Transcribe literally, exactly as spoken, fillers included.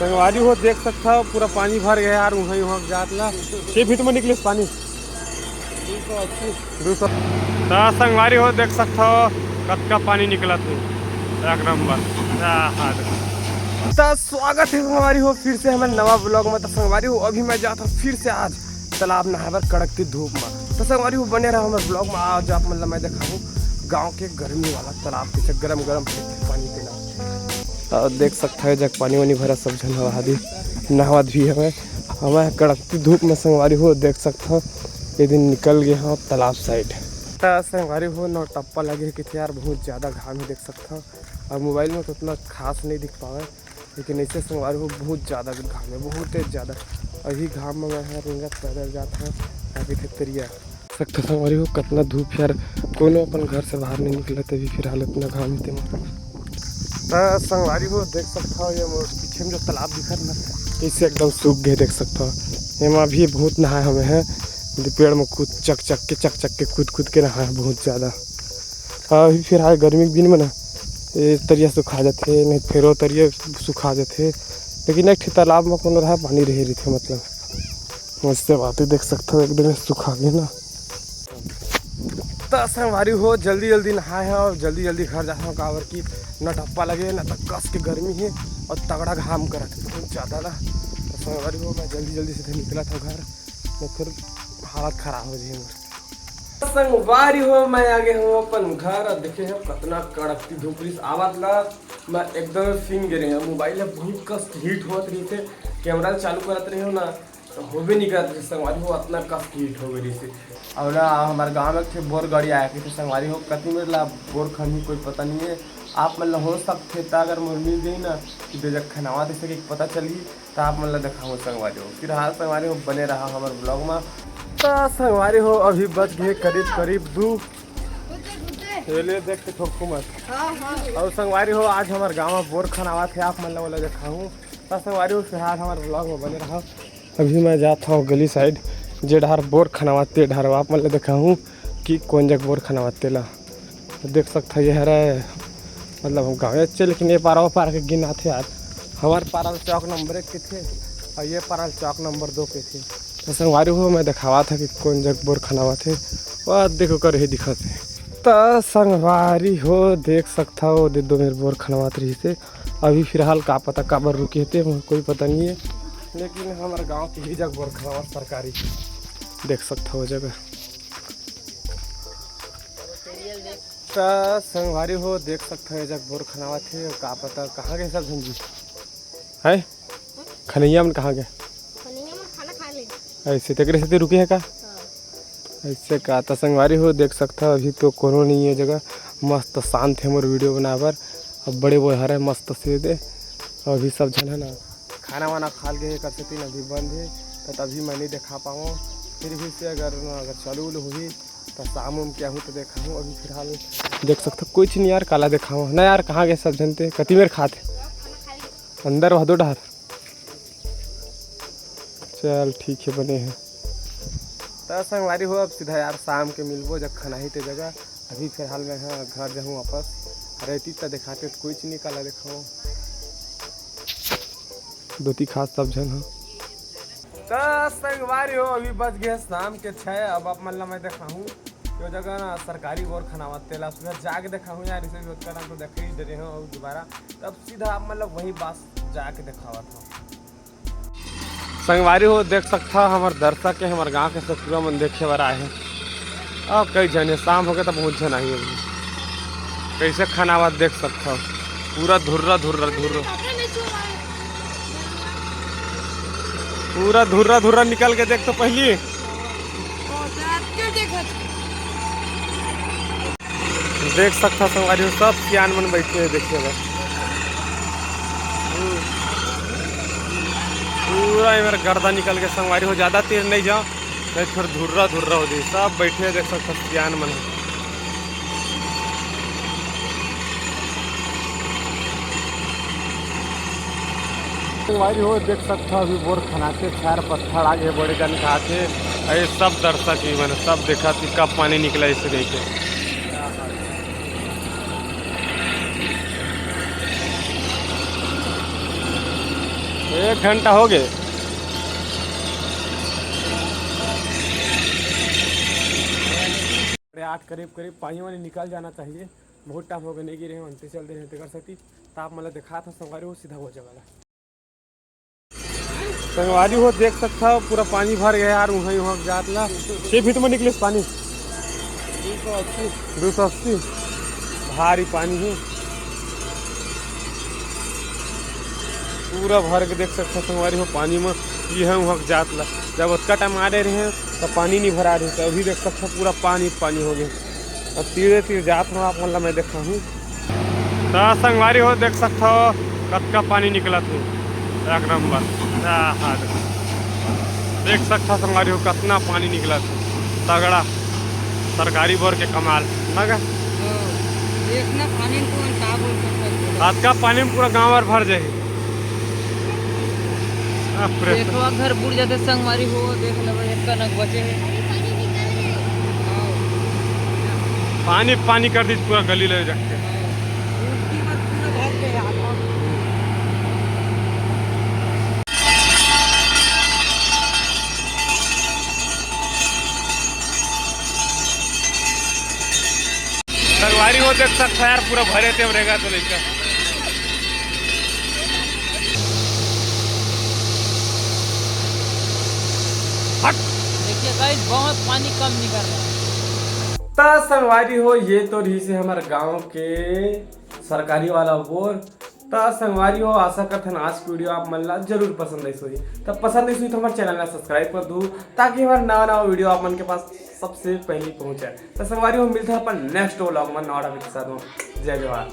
संगवारी हो, देख सकथव, पूरा पानी भर गया यार, उहाँ उहाँ जात ला। के फीट में निकलिस पानी? दू सौ। त संगवारी हो, देख सकथव, कतका पानी निकलत हे। एक नंबर। आहा। त स्वागत हे संगवारी हो फिर से हमर नवा vlog में। त संगवारी हो, अभी मैं जात हूँ फिर से आज तालाब नहाए बर कड़कती धूप में। त संगवारी हो, बने रहा हमर vlog में। आज आप मन ला मैं देखाहूँ गाँव के गर्मी वाला तालाब, कैसे गरम गरम पानी पीना। अउ देख सकथव, ए जग पानी वानी भरा, सब झन हवा हादी नहावत भी हवय। हमन कड़कती धूप में संगवारी हो देख सकथव, ए दिन निकल गे हव तालाब side। त संगवारी हो, नौटप्पा लगे हे कथे यार, बहुत ज्यादा घाम हे देख सकथव। अउ mobile में तो उतना खास नहीं दिख पावे, लेकिन ऐसे संगवारी हो बहुत ज्यादा घाम हे, बहुत तेज ज्यादा। अभी घाम में मैं ह रेंगत पैदल जात हव, का कथे तरिया। सकथव संगवारी हो, कतना धूप यार, कोनो अपन घर से बाहर नहीं निकलत अभी फिलहाल, इतना घाम हे तेमा। त संगवारी हो देख सकथव, ये मोर पीछे में जो तालाब दिखत ना, इसे एकदम सूख गए देख सकथव। एमा भी बहुत नहाए हवे हैं, पेड़ में कूद चक चक के, चक चक के, कूद कूद के नहाए हैं बहुत ज्यादा। अभी फिलहाल गर्मी के दिन में ना, ये तरिया सुखा जाथे, नहीं फेरो तरिया सुखा जाथे, लेकिन एक ठे तालाब में कोनो रहा पानी रहे रहिथे, मतलब मस्त बात हे, देख सकथव एकदम सुखा गे ना। त संगवारी हो, जल्दी जल्दी नहाए हव अउ जल्दी जल्दी घर जात हव, काबर कि नौटप्पा लगे ना, त कस के गर्मी हे अउ तगड़ा घाम करत हे बहुत ज्यादा ना। त संगवारी हो, मैं जल्दी जल्दी से निकलत हव घर, नहीं फिर हालत खराब हो जाही मोर। त संगवारी हो, मैं आ गे हव अपन घर अउ देखे हव कतना कड़कती धूप रिहिस आवत ना, मैं एकदम फिंग गे रहेंव। mobile ह बहुत कस heat होत रहिथे, camera चालू करत रहेंव ना, त होबे नहीं करत रहिस संगवारी हो, अतना कस के heat हो गई रहिस। अउ ना, हमर गांव में एक ठे बोर गड़ी आए कथे संगवारी हो, कति मेर ला बोर खनही कोई पता नहीं हे। आप मन ला हो सकथे, त अगर मोर मिल जाही ना, कि दे जग खनावा दे सके, पता चलही, त आप मन ला देखाहूँ संगवारी हो। फिलहाल संगवारी हो, बने रहा हमर vlog में। त संगवारी हो, अभी बज गए करीब करीब दू। ये ले देख के ठोकू मत। हाँ, हाँ। अउ संगवारी हो, आज हमर गांव में बोर खनावा थे, आप मन ला ओला देखाहूँ। त संगवारी हो, फिलहाल हमर vlog में बने रहा। अभी मैं जात हव गली side, जे डहर बोर खनावत ते डहर, आप मन ल देखाहूँ कि कोन जग बोर खनावत तेला। देख सकथव, ये हरे, मतलब हम गाँवे च, लेकिन ये पारा वो पारा के गिनाथे यार। हमर पारा ल चौक नंबर एक कथे अउ ये पारा ल चौक नंबर दो कथे। त संगवारी हो, मैं देखावत हव कि कोन जग बोर खनावत हे। वो देखो कर ही दिखत हे। त संगवारी हो, देख सकथव, दे दो मेर बोर खनावत रहिस हे। अभी फिलहाल का पता काबर रुके हे ते मोर कोई पता नहीं हे, लेकिन हमर गांव के ही जग बोर खनावत सरकारी, देख सकथव वो जगह। त संगवारी हो, देख सकथव ये जग बोर खनावत हे, का पता कहाँ गए सब झन जी। हैं? खनैया मन कहाँ गए? खनैया मन खाना खा ले। ऐसे तेकरे सेती रुके हे का? हाँ। ऐसे का? त संगवारी हो, देख सकथव, अभी तो कोनो नहीं हे जगह, मस्त शांत हे मोर video बनाए बर। अब बड़े बोर हरे मस्त से दे, अभी सब झन हे ना, खाना वाना खा ले हे, कर सेती अभी बंद हे, त तभी मैं नहीं देखा पावं। फिर भी से अगर, अगर चालू उलू होही, त शाम उम के आहूँ त देखाहूँ। अभी फिलहाल देख सकथव, कुछ नहीं यार, काला देखावं ना यार, कहाँ गए सब झन ते, कति मेर खात हे? अंदर वह दो डहर। चल ठीक हे, बने हे। त संगवारी हो, अब सीधा यार शाम के मिलबो जग खनाही ते जगह। अभी फिलहाल मैं ह घर जाहूँ वापस। अरे ती त देखाते त कोई चीज नहीं, काला देखावं। दोती खास सब झन ह। त संगवारी हो, अभी बज गए शाम के छः। अब आप मन ला मैं देखाहूँ, जो जगह ना सरकारी बोर खनावत तेला, सुबह जाके देखाहूँ यार, इसे भी ओतका टाइम तो देख ही दे रहे हो। और दोबारा तब सीधा आप मन ला वही पास जाके देखावत हूँ। संगवारी हो, देख सकथव, हमर दर्शक के, हमर गांव के ससुरा मन देखे बर आए हे। अब कई झन हे, शाम होगे त बहुत झन आही। अभी कैसे खनावत देख सकथव, पूरा धुर्रा धुर्रा धुर्रा, पूरा धुर्रा धुर्रा निकल के देख तो पहली। देख सकथव संगवारी हो, सब सियान मन बैठे हे देखे बर। पूरा एमेर गर्दा निकल के संगवारी हो, ज्यादा तेज नहीं जाओ, नहीं फिर धुर्रा धुर्रा हो जाए। सब बैठे हे, देख सकथव सियान मन। संगवारी हो, देख सकथव, अभी बोर खनाथे, चार पत्थर आगे बड़े जान खाथे। अरे सब दर्शक ही मन, सब देखा कि कब पानी निकला इसे देखे। एक घंटा हो गए। साढ़े आठ करीब करीब पानी वानी निकल जाना चाहिए। बहुत टाइम हो गए नहीं गिरे हैं, अंते चल दे रहे हैं तेकर सेती। त आप मन ला दिखात हंव संगवारी हो सीधा वो जगह ला। संगवारी हो देख सकत हव पूरा पानी भर गया यार, उहाँ उहाँ जात ला। के फीट में निकलिस पानी? दो सौ अस्सी। भारी पानी है। पूरा भर के देख सकत हव संगवारी हो पानी में, इहाँ उहाँ जात ला। जब ओतका टाइम आ रहे हैं तब पानी नहीं भरा रहे, तो अभी देख सकत हव पूरा पानी पानी हो गया। अब तीरे तीर जात हूँ, आप मन ला मैं देखा हूँ। त संगवारी हो देख सकत हव कतका पानी निकलत हे, एक नंबर। आहा, देख सकत हव संगवारी हो कतना पानी निकलत हे, तगड़ा। सरकारी बोर के कमाल ना गा? हाँ, इतना पानी में कौन का बोर कर सकते हैं? अतका पानी में पूरा गांव भर भर जाही। बाप रे। खेतवा घर बुड़ जाते संगवारी हो, देख लेबे एक कनक बचे है। हाँ। पानी पानी कर दी पूरा गली ले जाके। हाँ। पूरा भर के आता। संगवारी हो देख सकत हव यार, पूरा भरे ते रेंगत हे लइका। हट। देखिए गाइस, बहुत पानी कम निकल रहा है। त संगवारी हो, ये तो रहिसे हमर गांव के सरकारी वाला बोर। त संगवारी हो, आशा करथन आज की वीडियो आप मन ला जरूर पसंद आइस होही। त पसंद आइस होही त हमर चैनल ला सब्सक्राइब कर दू, ताकि हमर नवा नवा वीडियो आप मन के पास सबसे पहले पहुंचे। त संगवारी हो, मिलथन अपन नेक्स्ट व्लॉग में नवा टॉपिक के साथ में। जय जोहार।